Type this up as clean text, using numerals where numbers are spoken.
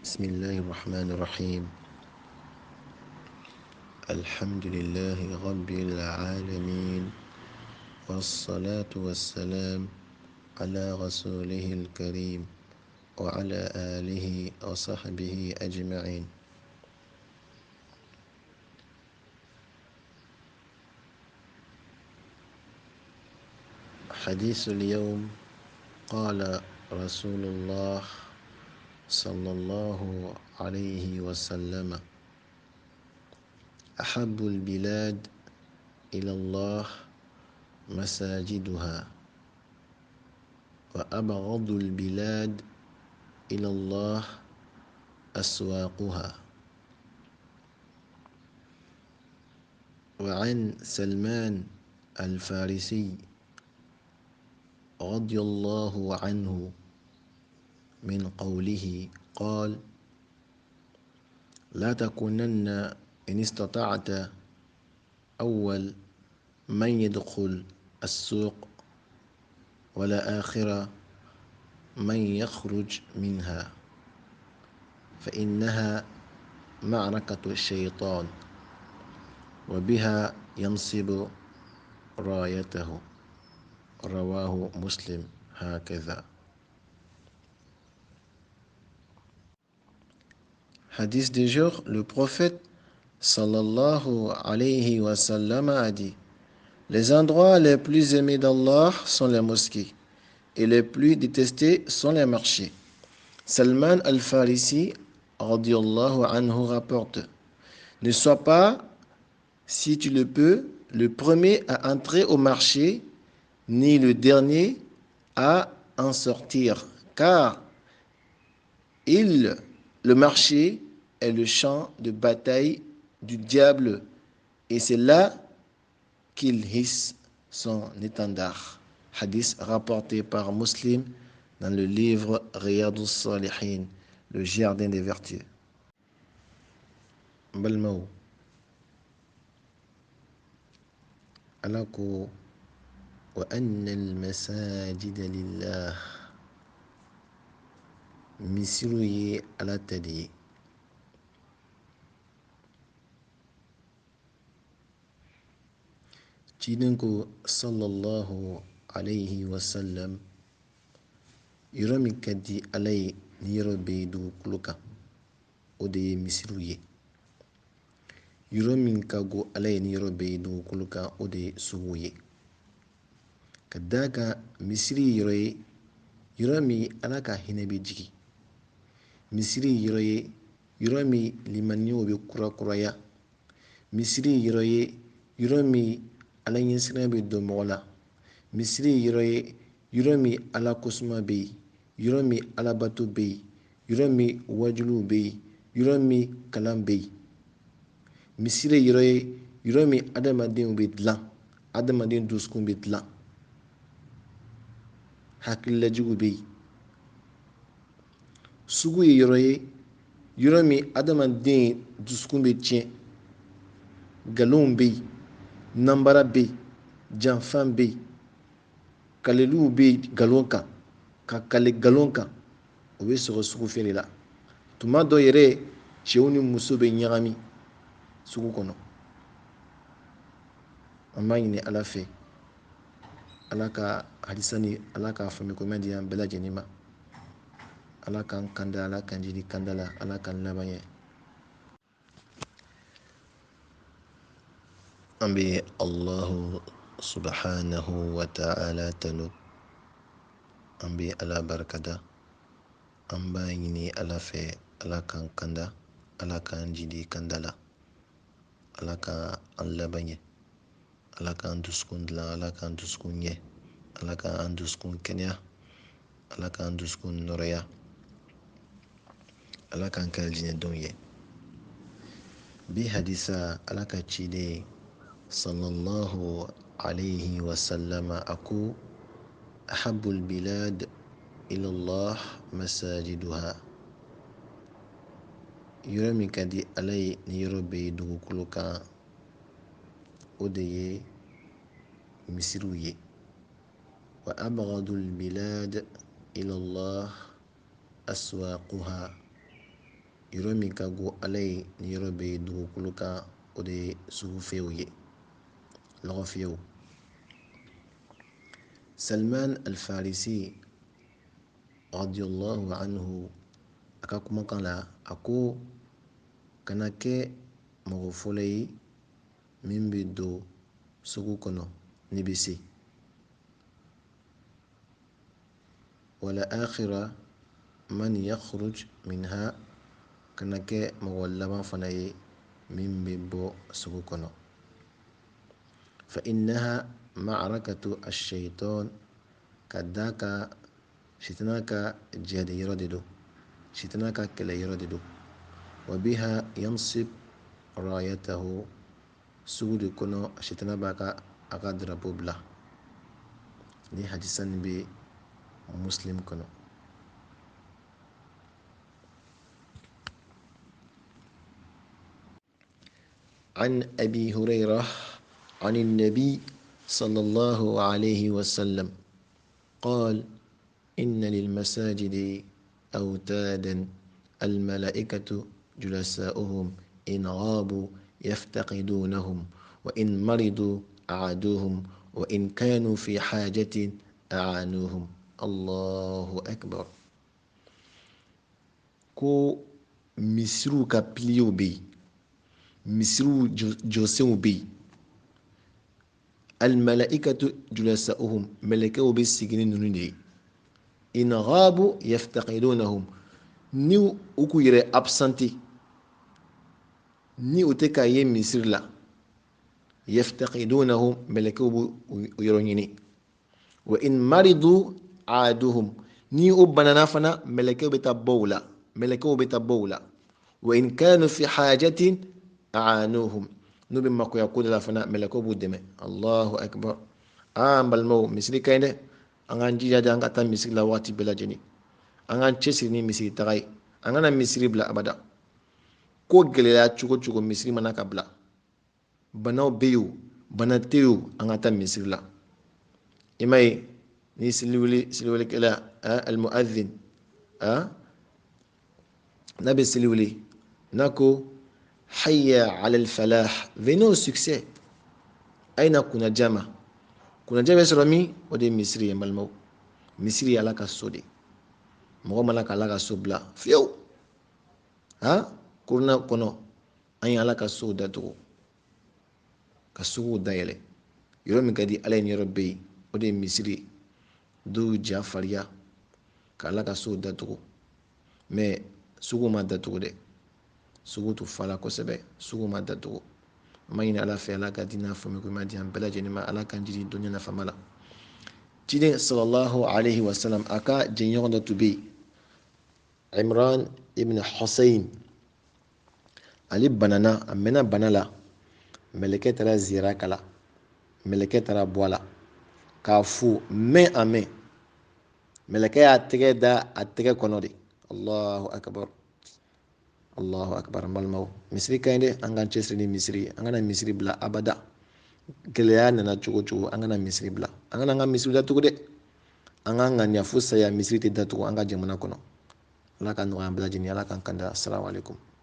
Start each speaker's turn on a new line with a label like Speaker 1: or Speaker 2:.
Speaker 1: بسم الله الرحمن الرحيم. الحمد لله رب العالمين، والصلاة والسلام على رسوله الكريم وعلى آله وصحبه أجمعين. حديث اليوم: قال رسول الله صلى الله عليه وسلم: أحب البلاد إلى الله مساجدها، وأبغض البلاد إلى الله أسواقها. وعن سلمان الفارسي رضي الله عنه من قوله قال: لا تكونن إن استطعت أول من يدخل السوق ولا آخر من يخرج منها، فإنها معركة الشيطان وبها ينصب رايته. رواه مسلم. هكذا. Hadith du jour, le prophète sallallahu alayhi wa sallam a dit: les endroits les plus aimés d'Allah sont les mosquées et les plus détestés sont les marchés. Salman al-Farisi radiyallahu anhu rapporte: ne sois pas, si tu le peux, le premier à entrer au marché, ni le dernier à en sortir, car le marché est le champ de bataille du diable, et c'est là qu'il hisse son étendard. Hadith rapporté par Muslim dans le livre Riyadus Salihin, le jardin des vertus. Balimaw, Ala ko wa anna al-masajida lillah, misiriw ye Ala ta de ye. Ciden ko sallallahu alayhi wa sallam, yɔrɔ min ka di Ala ye ni yɔrɔ bɛɛ ye dugukolo kan, o de ye misiriw ye. Yɔrɔ min ka go Ala ye ni yɔrɔ bɛɛ ye dugukolo kan, o de ye sugu ye. Ka d'a kan misiri ye yɔrɔ ye, yɔrɔ min Ala ka hinɛ bɛ jigin. Misiri ye yɔrɔ ye, yɔrɔ min limaniyaw bɛ kurakuraya. Misiri ye yɔrɔ ye, yɔrɔ min Ala ɲɛsiranɲɛ bɛ don mɔgɔ la. Misiri ye yɔrɔ ye, yɔrɔ min Ala kosuma bɛ yen, yɔrɔ min Alabato bɛ yen, yɔrɔ min wajuliw bɛ yen, yɔrɔ min kalan bɛ yen. Misiri ye yɔrɔ ye, yɔrɔ min adamadenw bɛ dilan, adamaden dusukun bɛ dilan, hakililajugu bɛ yen. Sugu ye yɔrɔ ye, yɔrɔ min adamaden dusukun bɛ tiɲɛ, nkalonw bɛ yen, nanbara bɛ yen, janfan bɛ yen, kaleliw bɛ yen nkalon kan, ka kale nkalon kan, o bɛ sɔrɔ sugu feere la. Tuma dɔ yɛrɛ, cɛw ni muso bɛ ɲagami sugu kɔnɔ. An b'a ɲini Ala fɛ, Ala ka hadisa ni Ala k'a faamu ko di an bɛɛ lajɛlen ma. Ala k'an kanda, Ala k'an jidi kanda la, Ala k'an laban ɲɛ. An bɛ Allahu subhanahu wa ta'ala tanu, an bɛ Ala barikada, an b'a ɲini Ala fɛ, Ala k'an kanda, Ala k'an jidi kanda la, Ala k'an laban ɲɛ, Ala k'an dusukun dilan, Ala k'an dusukun ɲɛ, Ala k'an dusukun kɛnɛya, Ala k'an dusukun nɔrɔya, Ala k'an kɛ alijinɛdenw ye. Bi hadisa, Ala ka ciden sallallahu alayhi wa sallam a ko: ahabbul bilad ila Allah masajiduha. Yɔrɔ min ka di Ala ye ni yɔrɔ bɛɛ ye dugukolo kan, o de ye misiriw ye. Wa abghadul bilad ila Allah aswaquha. Yɔrɔ min ka go Ala ye ni yɔrɔ bɛɛ ye dugukolo kan, o de ye sugufiyɛw ye, lɔgɔfiyɛw. Salman al-Farisi radiyallahu anhu a ka kumakan la, a ko kana kɛ mɔgɔ fɔlɔ ye min bɛ don sugu kɔnɔ n'i bɛ se, wala akhira man yakhruj minha, kana kɛ mɔgɔ laban fana ye min bɛ bɔ sugu kɔnɔ. Fa innaha ma'arakatu ash-shaytan, ka d'a kan sitana ka jihadi yɔrɔ de don, sitana ka kɛlɛ yɔrɔ de don. Wa biha yansib rayatahu, sugu de kɔnɔ sitana b'a ka a ka drapeau bila. Ni hadisa nin bɛ Muslim kɔnɔ. عن أبي هريرة عن النبي صلى الله عليه وسلم قال إن للمساجد أوتادا الملائكة جلساؤهم إن غابوا يفتقدونهم وإن مرضوا أعادوهم وإن كانوا في حاجة أعانوهم. الله أكبر. Ko misiriw ka piliyew bɛ yen, misiriw jɔsenw bɛ yen. Almalaikatu julasa'uhum, mɛlɛkɛw bɛ sigi ni ninnu de ye. In ghabu yaftaqidunahum, ni u k'u yɛrɛ absente, ni u tɛ k'a ye misiri la, yaftaqidunahum, mɛlɛkɛw b'u yɔrɔ ɲini. Wa in maridu aaduhum, ni u banana fana, mɛlɛkɛw bɛ taa bɔ u la, mɛlɛkɛw bɛ taa bɔ u la. Wa in kanu fi hajatin aanuhum, n'u bɛ makoya ko dɔ la fana, mɛlɛkɛw b'u dɛmɛ. Allahu akbar. An balimaw, misiri ka ɲi dɛ. An k'an jija de, an ka taa misiri la waati bɛɛ lajɛlen. An k'an cɛsiri ni misiri taga ye, an kana misiri bila abada. Ko gɛlɛya cogo cogo, misiri mana ka bila, banaw bɛ yen o, bana tɛ yen o, an ka taa misiri la. I m'a ye ni seliwelikɛla, almuadhin, n'a bɛ seli wele, n'a ko hayya ala al-falah, venez au succès, a ye na kunnaja ma. Kunnaja bɛ sɔrɔ min? O de ye misiri ye. N balimaw, misiri ye Ala ka so de. Mɔgɔ mana ka Ala ka so bila fiyewu, korona kɔnɔ an ye Ala ka sow datugu, ka suguw dayɛlɛ. Yɔrɔ min ka di Ala ye ni yɔrɔ bɛɛ ye, o de ye misiri ye. Dɔw y'u ja farinya ka Ala ka sow datugu, mais sugu ma datugu dɛ, sugu tun fala kosɛbɛ, sugu ma datugu. An b'a ɲini Ala fɛ, Ala ka diinɛ faamu ko ɲuman di an bɛɛ lajɛlen ma, Ala k'an jidi dɔnniya nafama la. Ciden sallallahu alaihi wa sallam a ka jɛɲɔgɔn dɔ tun bɛ yen, Imran ibn Hussein. Ale banana, a mɛnna bana la, mɛlɛkɛ taara ziyara k'a la, mɛlɛkɛ taara bɔ a la k'a fo mɛn a mɛn. Mɛlɛkɛ y'a tɛgɛ da a tɛgɛ kɔnɔ de. Allahu akbar, Allahu akbar. N balimaw, misiri ka ɲi dɛ, an k'an cɛsiri ni misiri ye, an kana misiri bila abada. Gɛlɛya nana cogo cogo, an kana misiri bila, an kana an ka misiri datugu dɛ. An k'an ŋaniya fo saya, misiri tɛ datugu an ka jamana kɔnɔ. Ala ka nɔgɔya an bɛɛ lajɛlen, Ala k'an kanda. Assalamu alaikum.